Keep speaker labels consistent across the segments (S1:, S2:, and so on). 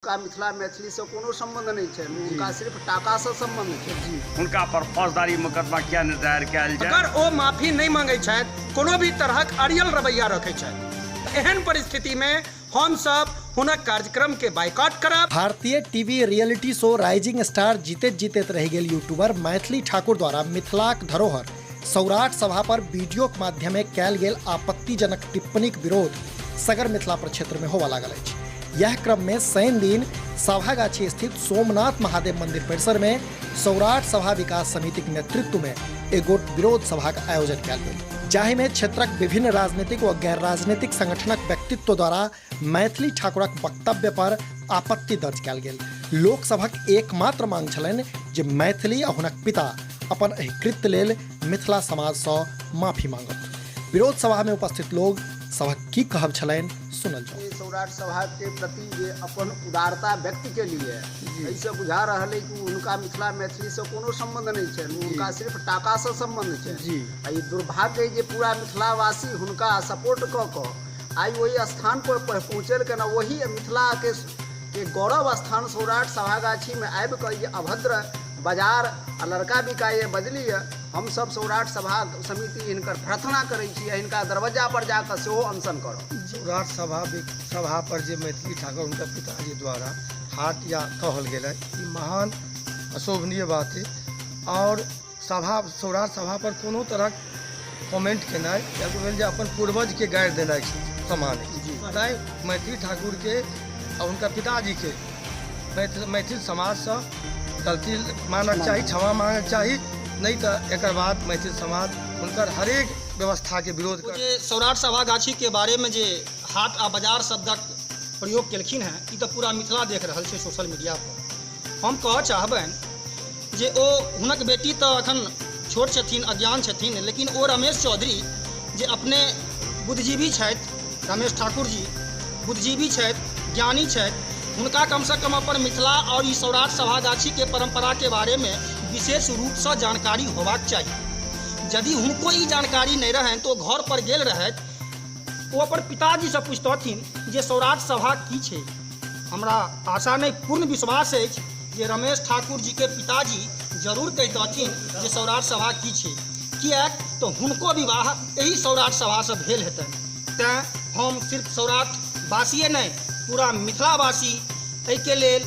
S1: हुनका मिथिला मैथिलीसँ कोनो सम्बन्ध नहि छनि, हुनका सिर्फ टाकासँ सम्बन्ध छनि। जी।
S2: हुनका पर फौजदारी मुकदमा किया नहि दायर कयल जाय।
S3: अगर ओ माफी नहि मांगै छथि, कोनो भी तरहक अड़ियल रवैया रखै छथि, तऽ एहन परिस्थितिमे हमसभ हुनक कार्यक्रमके बाइकॉट करब।
S4: भारतीय TV reality show rising star जीतैत जीतैत रहि गेल यूट्यूबर मैथिली ठाकुर द्वारा मिथिलाक धरोहर सौराठ सभा पर वीडियोक माध्यमे कयल गेल आपत्तिजनक टिप्पणीक विरोध सगर मिथिला प्रक्षेत्र में होबय लागल अछि। यह क्रम में शनि दिन सभागाछी स्थित सोमनाथ महादेव मंदिर परिसर में सौराठ सभा विकास समितिक नेतृत्व में एगोट विरोध सभाक आयोजन कयल गेल, जाहि में क्षेत्रक विभिन्न राजनीतिक व गैर राजनीतिक संगठनक व्यक्तित्व द्वारा मैथिली ठाकुरक वक्तव्य पर आपत्ति दर्ज कयल गेल। लोकसभक एकमात्र मांग छलनि जे मैथिली आ हुनक पिता अपन एहि कृत्य लेल मिथिला समाजसँ माफी मांगत। विरोध सभा में उपस्थित लोग सभक की कहब छलनि सुनल जाओ।
S1: सौराठ सभा के प्रति जे अपन उदारता व्यक्त के लिए एहिसँ बुझा रहल है कि हुनका मिथिला मैथिलीसँ कोनो सम्बन्ध नहि छनि, हुनका सिर्फ टाकासँ सम्बन्ध छनि। आ ई दुर्भाग्य जे पूरा मिथिलावासी हुनका सपोर्ट कऽ कऽ आइ ओहि स्थान पर पहुँचेलकनि। ओहि मिथिलाके के गौरव स्थान सौराठ सभागाछीमे आबि कऽ ई अभद्र बाजार आ लड़का बिकाइए बजली। हमसभ सौराठ सभा समिति हिनकर प्रार्थना करै छी आ हिनका दरवज्जा पर जाकऽ सेहो अनशन करब।
S5: सौराठ सभा सभा पर जे मैथिली ठाकुर हुनकर पिताजी द्वारा हाट या कहल गेलै, ई महान अशोभनीय बात है। और सभा सौराठ सभा पर कोनो तरहक कमेंट केनाइ या भेल जे अपन पूर्वजके गारि देनाइ समान अछि। तैँ मैथिली ठाकुरके आ हुनकर पिताजीके मैथिल मैथिल समाजसँ गलती मानक चाही, क्षमा मांगक चाही, नहि तऽ एकर बाद मैथिल समाज हुनकर हरेक व्यवस्थाके विरोध
S3: कर। जे सौराठ सभा गाछीके बारेमे जे हाट आ बाजार शब्दक प्रयोग केलखिन हेँ, ई तऽ पूरा मिथिला देख रहल छै सोशल मीडियापर। हम कहऽ चाहबनि जे ओ हुनक बेटी तऽ एखन छोट छथिन, अज्ञान छथिन, लेकिन ओ रमेश चौधरी जे अपने बुद्धिजीवी छथि, रमेश ठाकुर जी बुद्धिजीवी छथि, ज्ञानी छथि, हुनका कमसँ कम अपन मिथिला आओर ई सौराठ सभागाछीके परम्पराके बारेमे विशेष रूपसँ जानकारी होबाक चाही। यदि हुनको ई जानकारी नहि रहनि तऽ ओ घर पर गेल रहथि, ओ अपन पिताजीसँ पुछतथिन जे सौराठ सभा की छै। हमरा आशा नहि, पूर्ण विश्वास अछि जे रमेश ठाकुर जीके पिताजी जरूर कहितथिन जे सौराठ सभा की छै, किएक तऽ हुनको विवाह एहि सौराठ सभासँ भेल हेतनि। तैँ हम सिर्फ सौराठवासिए नहि, पूरा मिथिलावासी एहिके लेल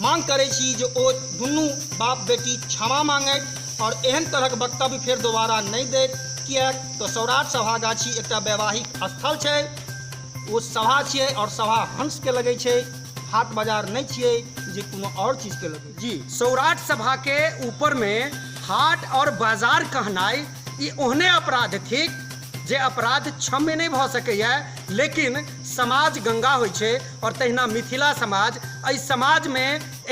S3: मांग करै छी जे ओ दुनू बाप बेटी क्षमा मांगथि आओर एहन तरहक वक्तव्य फेर दोबारा नहि दैत, किएक तऽ सौराठ सभागाछी एकटा वैवाहिक स्थल छै, ओ सभा छियै आओर सभा हंसके लगै छै, हाट बाजार नहि छियै जे कोनो आओर चीजके लगै। जी, सौराठ सभाके ऊपरमे हाट आओर बाजार कहनाइ ई ओहने अपराध थिक जे अपराध क्षम्य नहि भऽ सकैए, लेकिन समाज गंगा होइ छै आओर तहिना मिथिला समाज, एहि समाजमे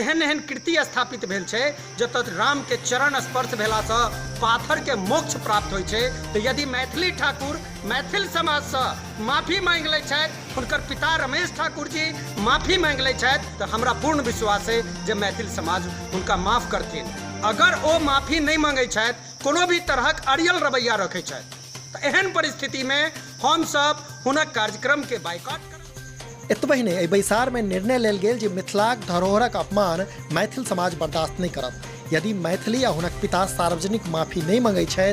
S3: एहन एहन कृति स्थापित भेल छै जतऽ रामके चरण स्पर्श भेलासँ पाथरके मोक्ष प्राप्त होइ छै। तऽ यदि मैथिली ठाकुर मैथिल समाजसँ माफी मांगि लै छथि, हुनकर पिता रमेश ठाकुर जी माफी मांगि लै छथि, तऽ हमरा पूर्ण विश्वास अइ जे मैथिल समाज हुनका माफ करथिन। अगर ओ माफी नहि मांगै छथि, कोनो भी तरहक अड़ियल रवैया रखै छथि, तऽ एहन परिस्थितिमे हमसभ हुनक कार्यक्रमके बाइकॉट करब।
S4: एतबहि नहि, एहि बैसार में निर्णय लेल गेल जे मिथिलाक धरोहरक अपमान मैथिल समाज बर्दाश्त नहि करत। यदि मैथिली आ हुनक पिता सार्वजनिक माफी नहि मंगै छथि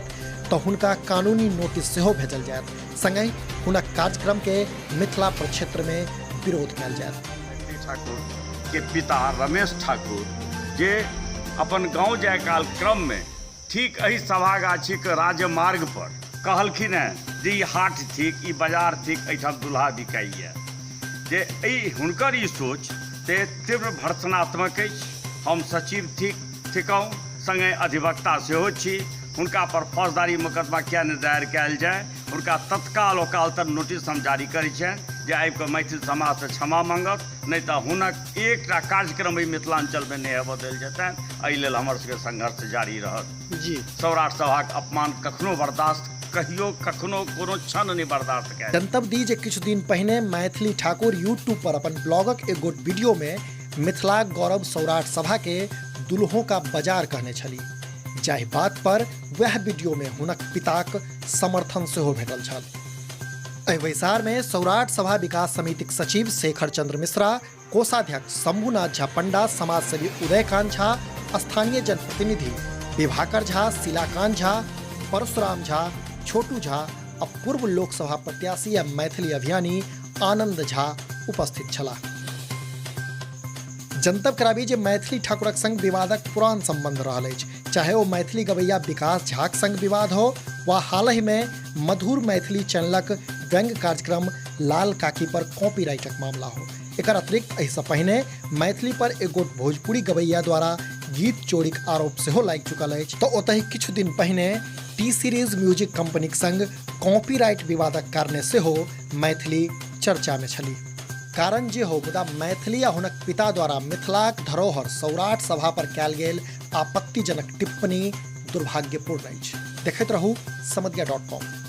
S4: तऽ हुनका कानूनी नोटिस सेहो भेजल जायत। संगहि हुनक कार्यक्रम के मिथिला प्रक्षेत्र में विरोध कयल जायत।
S2: मैथिली ठाकुर के पिता रमेश ठाकुर जे अपन गांव जाय काल क्रम में ठीक एहि सभागाछीक राजमार्ग पर कहलखिन हेँ जे ई हाट थिक, ई बाजार थिक, एहिठाम दुल्हा बिकाइए। जे एहि हुनकर ई सोच ते तीव्र भर्त्सनात्मक अछि। हम सचिव थिकहुँ, संगहि अधिवक्ता सेहो छी। हुनका पर फौजदारी मोकदमा किएक नहि दायर कयल जाय? हुनका तत्काल ओकालतन नोटिस हम जारी करैत छियनि जे आबि कऽ मैथिल समाजसँ क्षमा माँगत, नहि तऽ हुनक एकटा कार्यक्रम एहि मिथिलाञ्चलमे नहि हेबऽ देल जेतनि। एहि लेल हमर सबके संघर्ष जारी रहत।
S4: जी।
S2: सौराठ सभाक अपमान कखनो बर्दाश्त कहियो कखनो कोनो क्षण नहि बर्दाश्त कयल।
S4: जनतब दी जे किछु दिन पहिने मैथिली ठाकुर यूट्यूब पर अपन ब्लॉगक एक गोट वीडियो में मिथिलाक गौरव सौराठ सभा के दुल्हों का बाजार कहने छली, जाहि बात पर वएह वीडियो में हुनक पिताक समर्थन सेहो भेटल छल। एहि बैसार में सौराठ सभा विकास समितिक सचिव शेखर चंद्र मिश्रा, कोषाध्यक्ष शंभुनाथ झा पंडा, समाजसेवी उदयकांत झा, स्थानीय जनप्रतिनिधि विभाकर झा, शिलाकांत झा, परशुराम झा, छोटू झा आ पूर्व लोकसभा प्रत्याशी आ मैथिली अभियानी आनंद झा उपस्थित छलाह। जनतब कराबी जे मैथिली ठाकुरक संग विवादक पुरान संबंध रहल अछि, चाहे ओ मैथिली गवैया विकास झाक संग विवाद हो वा हालहि में मधुर मैथिली चैनलक व्यंग्य कार्यक्रम लाल काकी पर कॉपीराइटक मामला हो। एकर अतिरिक्त एहिसँ पहिने मैथिली पर एक गोट भोजपुरी गवैया द्वारा गीत चोरीक आरोप सेहो लागि चुकल अछि, तऽ ओतहि किछु दिन पहिने टी सीरीज म्यूजिक कंपनीक संग कॉपीराइट विवादक कारणे सेहो मैथिली चर्चा में छली। कारण जे हो, मुदा मैथिली आ हुनक पिता द्वारा मिथिलाक धरोहर सौराठ सभा पर कयल गेल आपत्तिजनक टिप्पणी दुर्भाग्यपूर्ण अछि। देखैत रहू समदिया.com।